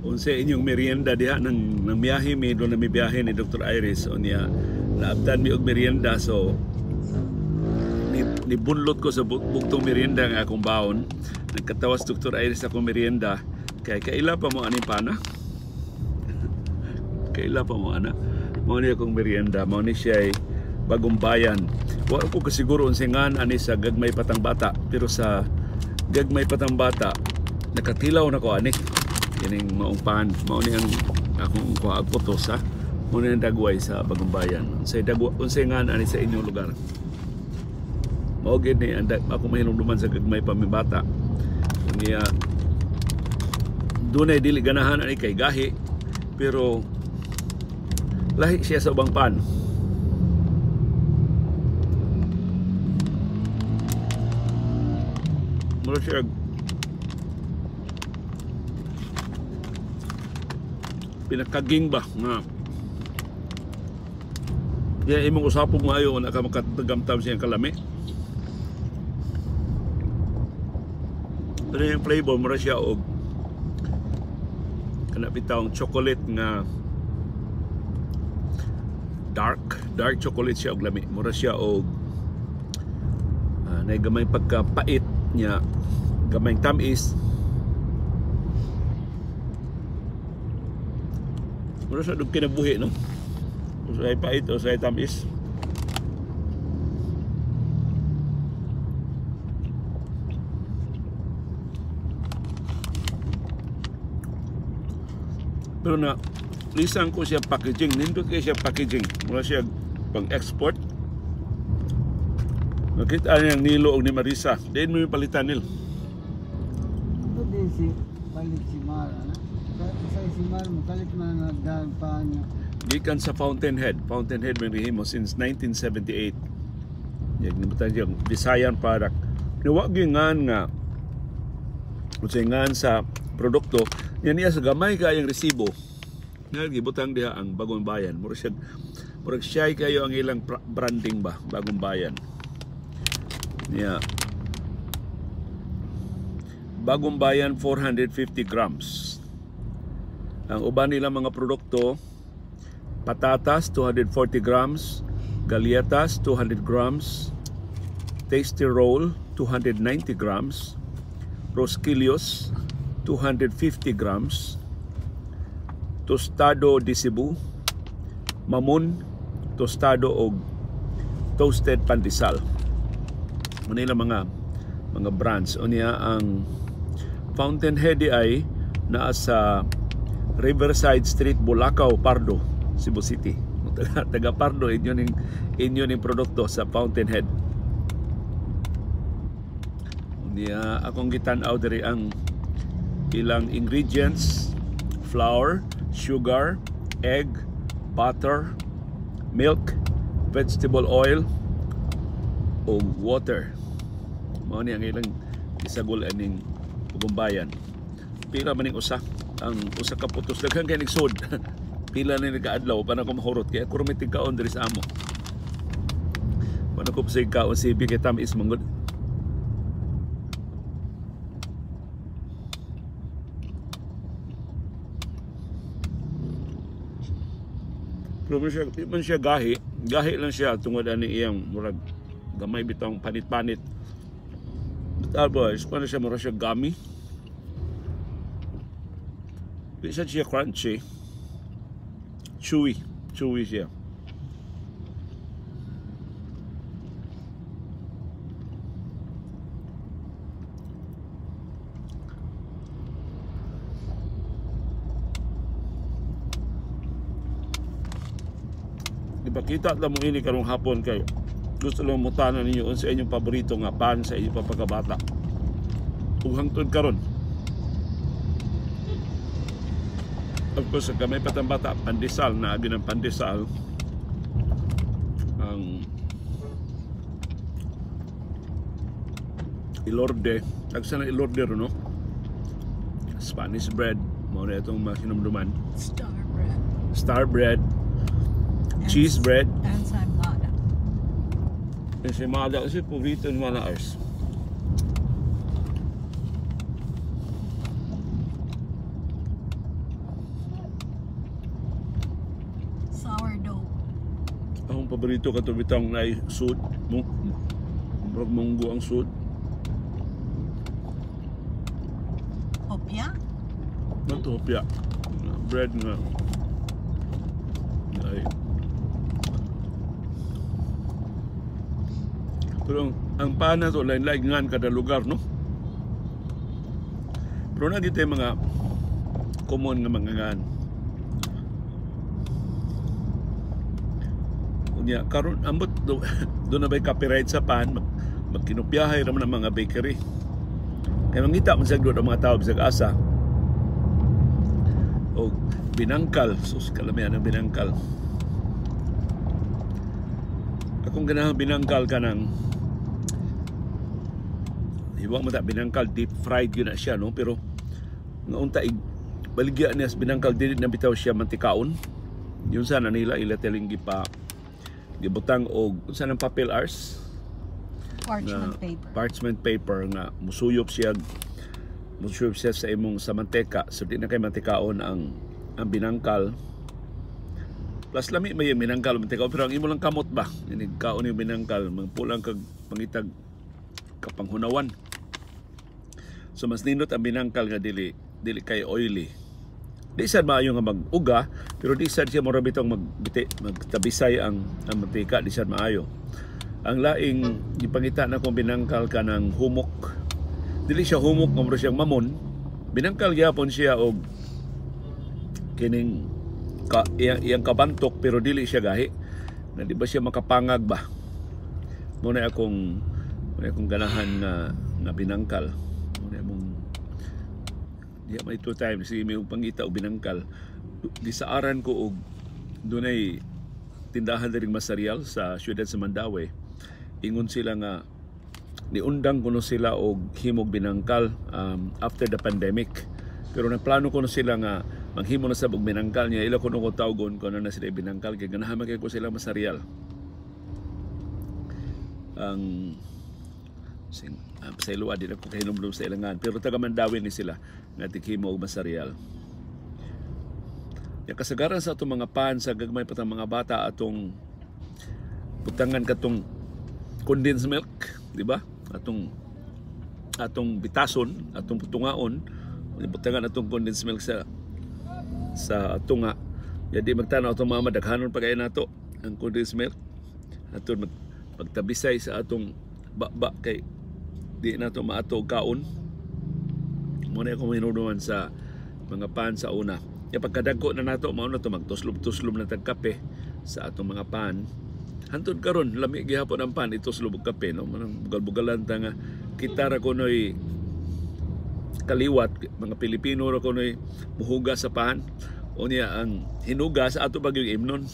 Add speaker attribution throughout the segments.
Speaker 1: Unsa inyong merienda diha nang miyahe mi doon na mi biyahe ni Dr. Iris unya naabtan mi og merienda, so nibunlot ko sa bugtong merienda nga akong baon. Nagkatawas Dr. Iris akong merienda kay kaila pa mo aning pana. Kaila pa mo ana. Mao ni akong merienda, mao ni siya Bagong Bayan. Wa ko kasiguro unsay ngan ani sa Gagmay Patang Bata, pero sa Gagmay Patang Bata nakatilaw na ko ani. Kining maong pan, mao ni ang akong kuha putos ha. Mao ni ang dagway sa Bagong Bayan. Unsay dagwa, unsay ngan ani sa inyong lugar? Mao gid ni ang ako mahinumduman sa Gagmay pa mi bata. Unya dunay dili ganahan ani kay gahi, pero lahi siya sa ubang pan. Mura siya pinakaging ba nga diya imong usapog maayo na ka makatagamtam siyang kalami. Pero yung flavor mura siya og kana bitawng chocolate nga dark chocolate siya og lami. Mura siya og nay gamay pagkapait niya, gamay tamis. Mura siya og kinabuhi, no? Usay pait, usay tamis. Pero na lisan ko siya packaging, nindot kay siya packaging. Mura siya pang-export. Nakita niyang Nilo og ni Marisa. Diin mo yung palitan nil.
Speaker 2: Ito din si palit si Mar, ano? Sa si Mar mo kalit man nagdaan pa niya.
Speaker 1: Gikan sa Fountainhead. Fountainhead may rehimo since 1978. Yag nibutan siya Visayan product. Niwa gyud ngan nga unsay ngan sa produkto niya niya sa gamay kayang resibo. Nga gibutang diha ang Bagong Bayan. Murag siya, murag siya kayo ang ilang branding ba, Bagong Bayan. Niya Bagong Bayan 450 grams. Ang uban nila mga produkto, patatas 240 grams, galletas 200 grams, tasty roll 290 grams, rosquillos 250 grams, tostado de Cebu, mamon, tostado og toasted pandesal. Manila mga brands. Unya ang Fountainhead ay naa sa Riverside Street, Bulacau, Pardo, Cebu City. Taga Pardo, inyo ning produkto sa Fountainhead. Unya akong gitan-aw diri ang ilang ingredients: flour, sugar, egg, butter, milk, vegetable oil, ug water. Mao ni ang ilang isagol aning Bagong Bayan. Pila man ning usa, ang usa ka putos daghan kay nigsud. Pila ni nagaadlaw pa na ko mahurot kay ako ra may tigkaon diri sa amo. Pa na ko pasig kaon CB kay tamis manggod. Pero di man siya gahi, gahi lang siya tungod ani iyang murag gamay bitong panit-panit. But otherwise, kuno siya murag siya gummy. Di siya siya crunchy. Chewy, chewy siya. Ipakita lang mo ini karong hapon kayo. Gusto lang mutanan ninyo unsa inyong paborito nga pan sa inyong pagkabata. Ug hangtod karon. Of course, sa gamay patang bata, pandesal, naagi ng pandesal. Ang Ilorde, tagsa na Ilorde ro, no? Spanish bread, mao na itong mga hinumduman.
Speaker 3: Star bread.
Speaker 1: Star bread. Cheese bread.
Speaker 3: Ensaymada.
Speaker 1: Ensaymada kasi paborito ni Mama Ars. Paborito kato bitang na sud mo, murag munggo ang sud.
Speaker 3: Hopia?
Speaker 1: Not hopia. Bread nga. Ay. Pero ang pana to lain-lain ngan kada lugar, no? Pero na dito yung mga common nga mga ngan. Unya karon ambot do na ba'y copyright sa pan, magkinopyahay ra man ang mga bakery. Kay mangita man sad ang mga tao bisag asa. Og binangkal, sus kalamian ang binangkal. Akong ganahan binangkal kanang hiwa mo ta binangkal, deep fried yun na siya, no? Pero nga unta baligya niya sa binangkal, dili na bitaw siya mantikaon. Yun sana nila ila teling gipa gibutang og unsa nang papel ars?
Speaker 3: Parchment
Speaker 1: Na
Speaker 3: paper.
Speaker 1: Parchment paper nga musuyop siya sa imong sa mantika, so di na kay mantikaon ang binangkal. Plus lami may binangkal mantikaon, pero ang imo lang kamot ba inig kaon yung binangkal, mangpulang kag pangitag kapanghunawan. So mas nindot ang binangkal nga dili dili kay oily. Di sad maayo nga mag-uga, pero di sad siya mura bitong magbiti, magtabisay ang mantika, di sad maayo. Ang laing gipangita na kong binangkal ka ng humok. Dili siya humok nga mura siyang mamon. Binangkal gyapon siya og kining ka, iyang kabantok, pero dili siya gahi. Na di ba siya makapangag ba? Muna akong ganahan nga binangkal. Muna among diya may two times sige may pangita og binangkal. Gisaaran ko og dunay tindahan diri Masarial sa siyudad sa Mandaue. Ingon sila nga niundang kuno sila og himog binangkal after the pandemic. Pero nagplano kuno sila nga manghimo na sab og binangkal niya, ila kuno ko tawgon kuno na sila binangkal kay ganahan man kay ko sila Masarial. Ang sing sa iluwa di na ko kahinumdum sa ilangan, pero taga Mandaue ni sila nga tighimo og Masarial. Ya kasagaran sa atong mga pan sa gagmay patang mga bata atong butangan katong condensed milk, di ba? Atong bitason, atong putungaon, butangan atong condensed milk sa tunga. Ya di magtanaw atong mama, daghanon pa kay nato ang condensed milk. Aton magtabisay sa atong baba kay di nato maato og kaon. Mo na akong hinunuan sa mga pan sa una. Ya pagkadagko na nato, mao na to magtuslob-tuslob na tag kape sa atong mga pan. Hantod karon lami gihapon ang pan ituslob og kape, no? Manang bugal-bugalan ta nga kita ra kunoy kaliwat, mga Pilipino ra kunoy muhugas sa pan. Unya ang hinugas ato pa gyud imnon.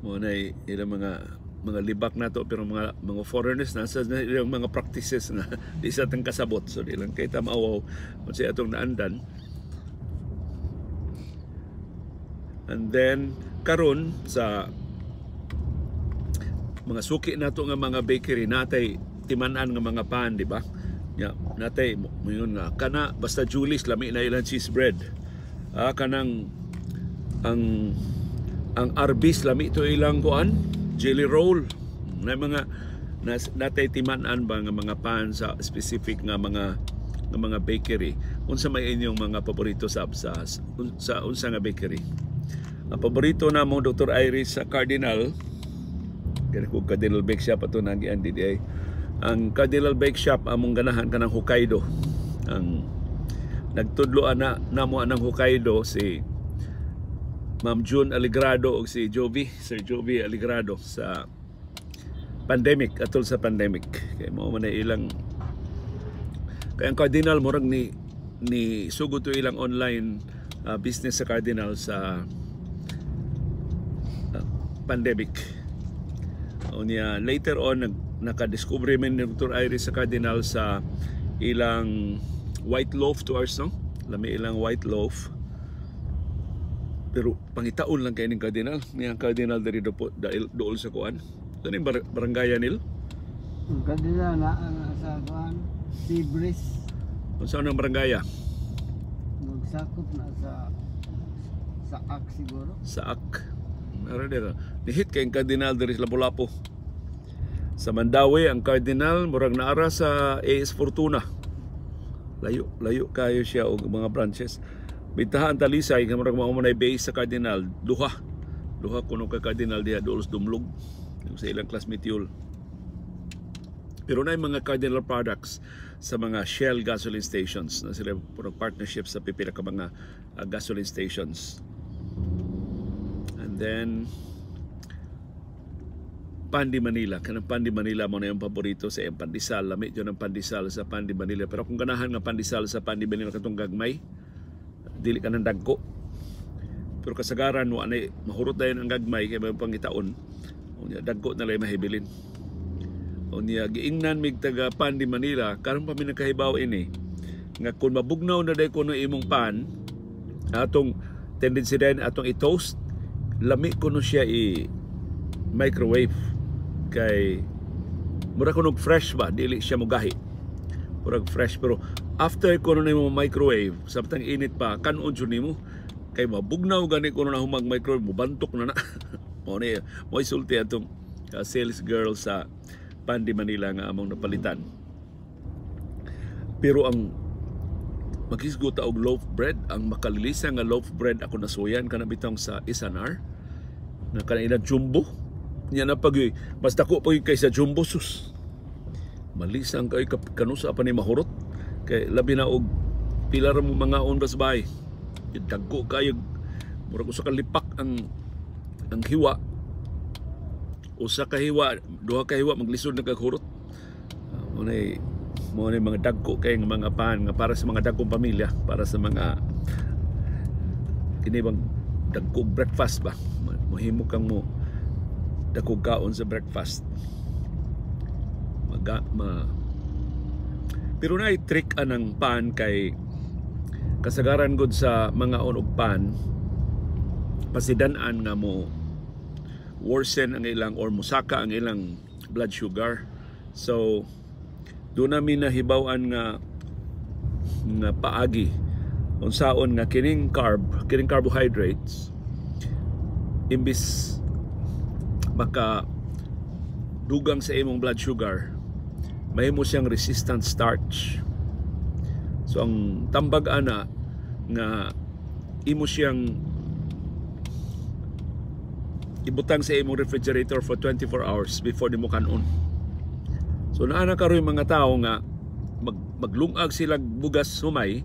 Speaker 1: Mo na ilang mga libak nato, pero mga foreigners na sa ilang mga practices na di sa atong kasabot, so di lang kay ta maawaw unsay atong naandan. And then karon sa mga suki nato nga mga bakery natay timan-an nga mga pan, di ba? Nya natay moyon nga kana basta Julie's lami na ilang cheese bread. Kanang ang Arby's lami to ilang kuan jelly roll. Na mga natay timan-an ba nga mga pan sa specific nga mga bakery. Unsa may inyong mga paborito sab sa unsa nga bakery? Ang paborito namo Dr. Iris sa Cardinal, kaya ko Cardinal Bake Shop ato nagian di ay. Ang Cardinal Bake Shop among ganahan kanang Hokkaido. Ang nagtudlo ana namo anang Hokkaido si Ma'am June Aligrado og si Jovi, Sir Jovi Aligrado sa pandemic, atol sa pandemic. Kay mao man ay ilang kay ang Cardinal murag ni sugod to ilang online business sa Cardinal sa pandemic. Unya later on naka-discover men ni Dr. Iris sa Cardinal sa ilang white loaf to ours, no? Lami ilang white loaf. Pero pangitaon lang kay ning Cardinal. Niya ang Cardinal diri do po dahil dool sa kuan. Kani barangaya nil.
Speaker 2: Ang Cardinal na sa kuan, Sibris.
Speaker 1: Unsa nang barangaya?
Speaker 2: Magsakop na sa Ak siguro.
Speaker 1: Sa Ak. Ara dira. Nihit kay ang Cardinal diri sa Lapu-Lapu. Sa Mandaue ang Cardinal murag naara sa AS Fortuna. Layo, layo kayo siya og mga branches. Bitahan Talisay kay murag mao man base sa Cardinal, duha. Duha kuno ka Cardinal diha duol sa Dumlog sa ilang classmate yul. Pero na mga Cardinal products sa mga Shell gasoline stations na sila puro partnership sa pipila ka mga gasoline stations. And then Pandi Manila, kanang Pandi Manila mo na yung paborito sa iyang pandesal, lami jud ang pandesal sa Pandi Manila. Pero kung ganahan nga pandesal sa Pandi Manila katong gagmay, dili ka nang dagko. Pero kasagaran wa na mahurot dayon ang gagmay kay may pangitaon. Unya dagko na lay mahibilin. Unya giingnan mig taga Pandi Manila, karon pa mi nakahibaw ini nga kun mabugnaw na day kuno imong pan, atong tendency din atong i-toast, lami kuno siya i microwave kay mura kuno fresh ba, dili siya mugahi. Murag fresh pero after kuno nimo microwave, samtang init pa, kanon jud nimo kay mabugnaw gani kuno na humag microwave, mubantok na na. Mao ni mo sulti atong sales girl sa Pandi Manila nga among napalitan. Pero ang maghisgot ta og loaf bread, ang makalilisa nga loaf bread ako nasuyan kana bitong sa Isanar na kana ilang jumbo. Nya na pag mas dako pa gyud kaysa jumbo, sus. Malisang kay kanusa pa ni mahurot kay labi na og pila ra mo mga on sa bahay. Dagko kayo murag usa ka lipak ang hiwa. Usa ka hiwa, duha ka hiwa maglisod na kag hurot. Mo nay mga dagko kay nga mga pan nga para sa mga dagkong pamilya, para sa mga kini bang dagko breakfast ba. Mohimo kang mo dagko kaon sa breakfast. Pero naay trick anang pan kay kasagaran gud sa mga on og pan pasidan-an nga mo worsen ang ilang or musaka ang ilang blood sugar. So doon namin nahibaw-an nga nga paagi unsaon nga kining carb, kining carbohydrates imbis maka dugang sa imong blood sugar, mahimo siyang resistant starch. So ang tambag ana nga imo siyang ibutang sa imong refrigerator for 24 hours before nimo kanon. So naa na karon mga tao nga maglungag sila bugas humay,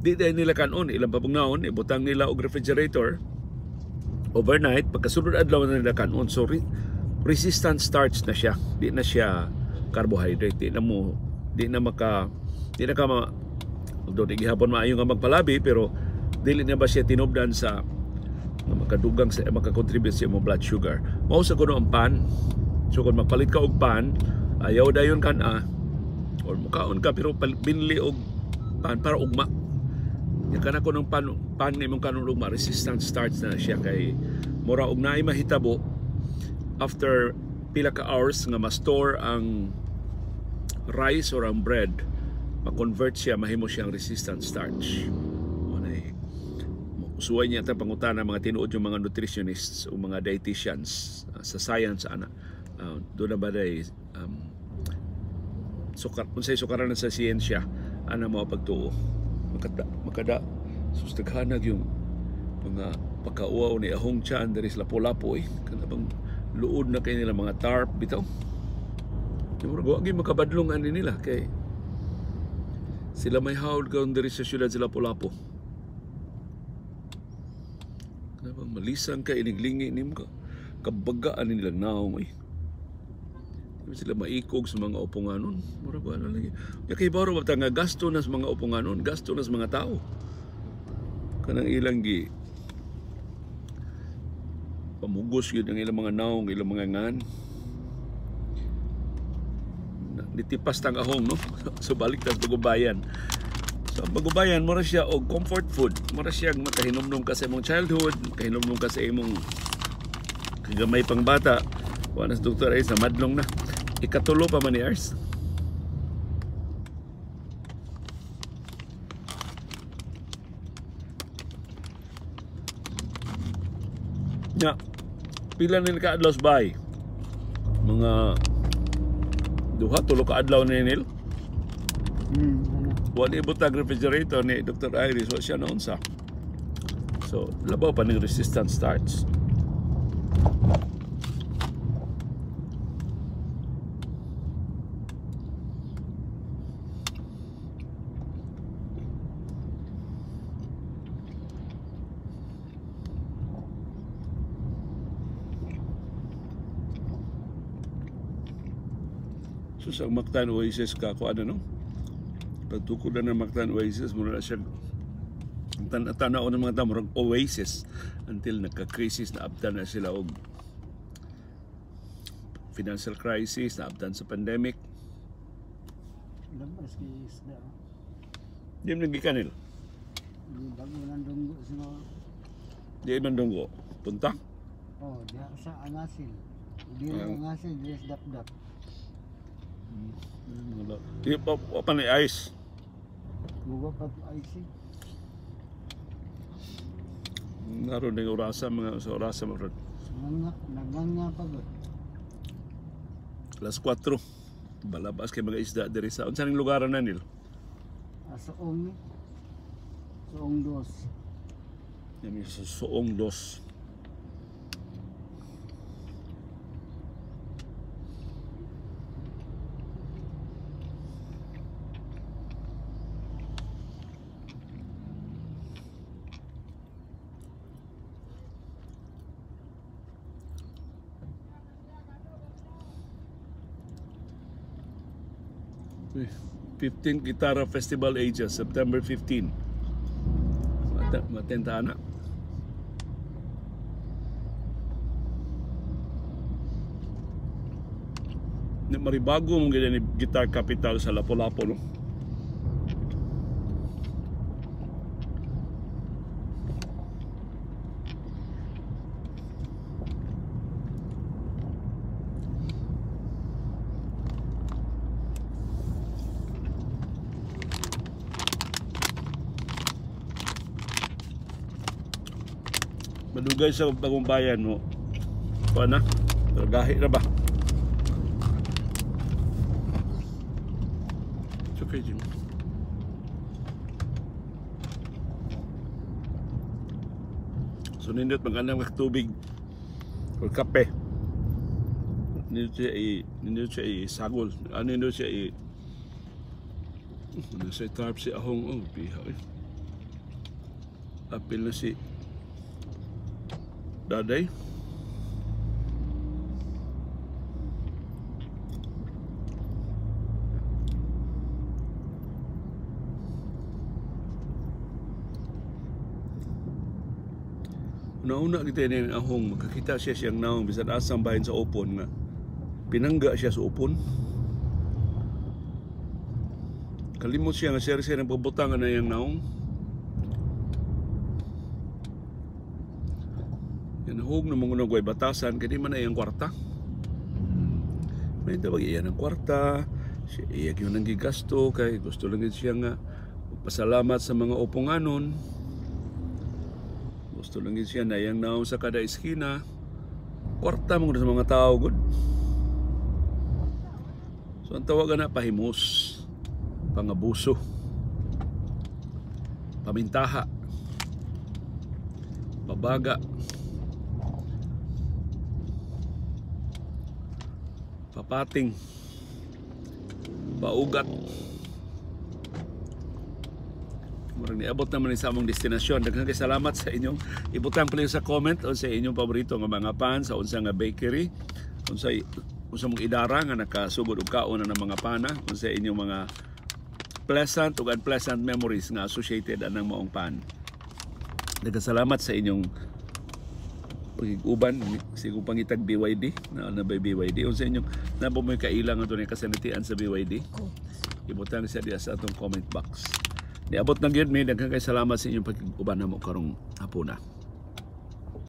Speaker 1: di dahil nila kanon, ilang pabugnaon, ibutang nila og refrigerator overnight, pagkasunod adlaw na nila kanon. So resistant starch na siya, di na siya carbohydrate, di na mo, di na maka, di na ka ma, although di gihapon maayo nga magpalabi, pero dili na ba siya tinubdan sa nga makadugang sa makakontribute sa imong blood sugar. Mao sa kuno ang pan. So kung magpalit ka og pan, ayaw dayon kan or mukaon ka pero binli og pan para ugma. Ya kana ko ng pan, pan nga imong kanon ugma, resistant starch na siya kay mura og naay mahitabo after pila ka hours nga ma-store ang rice or ang bread, ma-convert siya, mahimo siyang resistant starch. Usuway niya ta pangutana mga tinuod yung mga nutritionists o mga dietitians sa science ana. Doon na ba day sukar, unsay sukaran sa siyensya ana mo pagtuo. Makada sus daghanag yung mga pagkauaw ni ahong tiyan diri sa Lapu-Lapu eh. Kana bang luod na kay nila mga tarp bitaw. Murag wa gyud makabadlong ani nila kay sila may hawd karon diri sa syudad sa Lapu-Lapu. Kana bang malisang ka iniglingi nimo ka kabagaan nilang naong eh. Di sila maikog sa mga uponganon. Murag wa na lagi. Ya kay baro ba ta nga gasto na sa mga uponganon, gasto na sa mga tao. Kanang ilang gi pamugos gyud ang ilang mga naong, ilang mga ngan. Nitipas tang ahong, no? So balik tas Bagumbayan. So ang Bagumbayan mura siya og comfort food. Mura siya makahinumdum ka sa imong childhood, makahinumdum ka sa imong kagamay pang bata. Wa na sa Dr. Ace, madlong na. Ikatulo pa man ni Ars. Nya. Pila ni ka adlaw sa bahay? Mga 2-3 ka adlaw ni nil.
Speaker 2: Ano.
Speaker 1: Wa ni ibutag refrigerator ni Dr. Iris, wa siya naunsa. So, labaw pa ning resistant starch. So sa Mactan Oasis ka ko ano no? Pagtukod na ng Mactan Oasis, mura na siya ang tanaw ng mga tao, murag oasis until nagka-crisis, naabtan na sila og financial crisis, naabtan sa pandemic.
Speaker 2: Labas kay isda. Oh.
Speaker 1: Di man gikanil.
Speaker 2: Di bago nang dunggo sa mga.
Speaker 1: Di man dunggo. Punta.
Speaker 2: Oh, diha sa Angasil. Di rin Angasil, di sa Dapdap.
Speaker 1: Di pa, pa, pa ni ice.
Speaker 2: Gugo pa to ice. Eh.
Speaker 1: Naroon ng orasa, mga sa orasa mga
Speaker 2: Naganga pa ba?
Speaker 1: Alas 4. Balabas kay mga isda diri sa unsa ning lugar na nil?
Speaker 2: Suong ni. Suong dos.
Speaker 1: Yami sa Suong Dos. Uy, 15 Gitara Festival Asia, September 15. Matenta na. Ni maribago mong ganyan ni Guitar Capital sa Lapu-Lapu, no? Madugay sa bagong bayan mo. Kuha na? Pero gahi na ba? It's okay, Jim. So nindot mag-anam kag tubig or kape. Nindot siya i-sagol. Ano nindot siya i nasa tarp si ahong, oh, piha eh. Apil na si Daday. Una-una kita ni ahong makakita siya siyang naong bisan asang bahin sa upon nga pinangga siya sa upon. Kalimot siya nga siya ng pabutangan na iyang naong. Yan hug na mga nagway batasan kay di man na iyang kwarta. May tawag iya ng kwarta, siya iya gyud nang gigasto kay gusto lang gid siya nga pasalamat sa mga uponganon. Gusto lang gid siya na iyang naong sa kada iskina. Kwarta mo sa mga tao gud. So ang tawag na pahimos, pangabuso, pamintaha, pabaga, papating, paugat. Murag niabot naman ni sa among destinasyon. Daghang kay salamat sa inyong ibutang please sa comment o sa inyong paborito nga mga pan sa unsa nga bakery, unsay unsa mong idara nga nakasugod og kaon na ng mga pana, unsa inyong mga pleasant ug unpleasant memories nga associated anang maong pan. Daghang salamat sa inyong pagiguban siguro pangitag BYD na na by BYD unsa inyong na po mo'y kaila nga dunay kasanitian sa BYD. Ibutang siya diya sa atong comment box. Niabot na gyud mi, daghang kay salamat sa inyong pagiguban namo karong hapuna.